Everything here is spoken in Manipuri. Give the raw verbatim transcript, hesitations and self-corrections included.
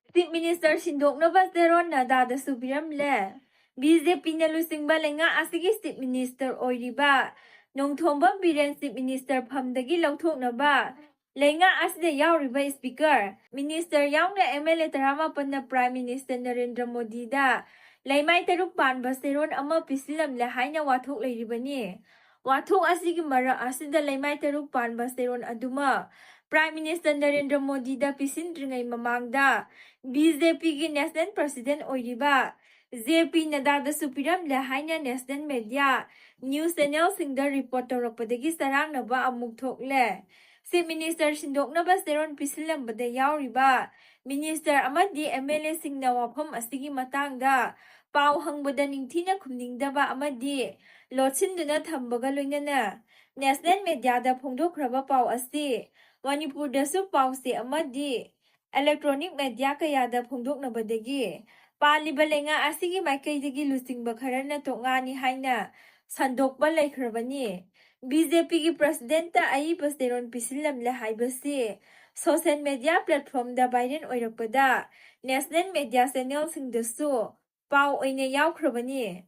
Chief Minister ꯁꯤꯟꯗꯣꯛꯅꯕ ꯆꯦꯔꯣꯟ ꯅꯗꯥꯗꯁꯨ ꯄꯤꯔꯝꯂꯦ꯫ ꯕꯤ ꯖꯦ ꯄꯤꯅ ꯂꯨꯆꯤꯡꯕ ꯂꯩꯉꯥꯛ ꯑꯁꯤꯒꯤ Chief Minister ꯑꯣꯏꯔꯤꯕ ꯅꯣꯡꯊꯣꯝꯕꯝ ꯕꯤꯔꯦꯟ Chief Minister ꯐꯝꯗꯒꯤ ꯂꯧꯊꯣꯛꯅꯕ ꯂꯩꯉꯥꯛ ꯑꯁꯤꯗ ꯌꯥꯎꯔꯤꯕ Speaker, Minister ꯌꯥꯎꯅ M L A ꯇꯔꯥꯃꯥꯄꯟꯅ Prime Minister Narendra ꯃꯣꯗꯤꯗ ꯂꯩꯃꯥꯏ ꯇꯔꯨꯛ ꯄꯥꯟꯕ ꯆꯦꯔꯣꯟ ꯑꯃ ꯄꯤꯁꯤꯜꯂꯝꯂꯦ ꯍꯥꯏꯅ ꯋꯥꯊꯣꯛ ꯂꯩꯔꯤꯕꯅꯤ꯫ ꯋꯥꯊꯣꯛ ꯑꯁꯤꯒꯤ ꯃꯔꯛ ꯑꯁꯤꯗ ꯂꯩꯃꯥꯏ ꯇꯔꯨꯛ ꯄꯥꯟꯕ ꯆꯦꯔꯣꯟ ꯑꯗꯨꯃꯛ Prime Minister ꯅꯔꯦꯟꯗ꯭ꯔ ꯃꯣꯗꯤꯗ ꯄꯤꯁꯤꯟꯗ꯭ꯔꯤꯉꯩ ꯃꯃꯥꯡꯗ ꯕꯤ ꯖꯦ ꯄꯤꯒꯤ National President ꯑꯣꯏꯔꯤꯕ ꯖꯦ ꯄꯤ ꯅꯗꯥꯗꯁꯨ ꯄꯤꯔꯝꯂꯦ ꯍꯥꯏꯅ national media, news channelꯁꯤꯡꯗ report ꯇꯧꯔꯛꯄꯗꯒꯤ ꯆꯔꯥꯡꯅꯕ ꯑꯃꯨꯛ ꯊꯣꯛꯂꯦ꯫ Chief Minister ꯁꯤꯟꯗꯣꯛꯅꯕ ꯆꯦꯔꯣꯟ ꯄꯤꯁꯤꯜꯂꯝꯕꯗ ꯌꯥꯎꯔꯤꯕ Minister ꯑꯃꯗꯤ M L Aꯁꯤꯡꯅ ꯋꯥꯐꯝ ꯑꯁꯤꯒꯤ ꯃꯇꯥꯡꯗ ꯄꯥꯎ ꯍꯪꯕꯗ ꯅꯤꯡꯊꯤꯅ ꯈꯨꯝꯅꯤꯡꯗꯕ ꯑꯃꯗꯤ ꯂꯣꯠꯁꯤꯟꯗꯨꯅ ꯊꯝꯕꯒ ꯂꯣꯏꯅꯅ national mediaꯗ ꯐꯣꯡꯗꯣꯛꯈ꯭ꯔꯕ ꯄꯥꯎ ꯑꯁꯤ ꯃꯅꯤꯄꯨꯔꯗꯁꯨ ꯄꯥꯎꯆꯦ ꯑꯃꯗꯤ electronic media ꯀꯌꯥꯗ ꯐꯣꯡꯗꯣꯛꯅꯕꯗꯒꯤ ꯄꯥꯜꯂꯤꯕ ꯂꯩꯉꯥꯛ ꯑꯁꯤꯒꯤ ꯃꯥꯏꯀꯩꯗꯒꯤ ꯂꯨꯆꯤꯡꯕ ꯈꯔꯅ ꯇꯣꯉꯥꯅꯤ ꯍꯥꯏꯅ ꯁꯟꯗꯣꯛꯄ ꯂꯩꯈ꯭ꯔꯕꯅꯤ꯫ ꯕꯤ ꯖꯦ ꯄꯤꯒꯤ Presidentꯇ ꯑꯏꯕ ꯆꯦꯔꯣꯟ ꯄꯤꯁꯤꯜꯂꯝꯂꯦ ꯍꯥꯏꯕꯁꯤ social media platformꯗ viral ꯑꯣꯏꯔꯛꯄꯗ national media channelꯁꯤꯡꯗꯁꯨ ꯄꯥꯎ ꯑꯣꯏꯅ ꯌꯥꯎꯈ꯭ꯔꯕꯅꯤ꯫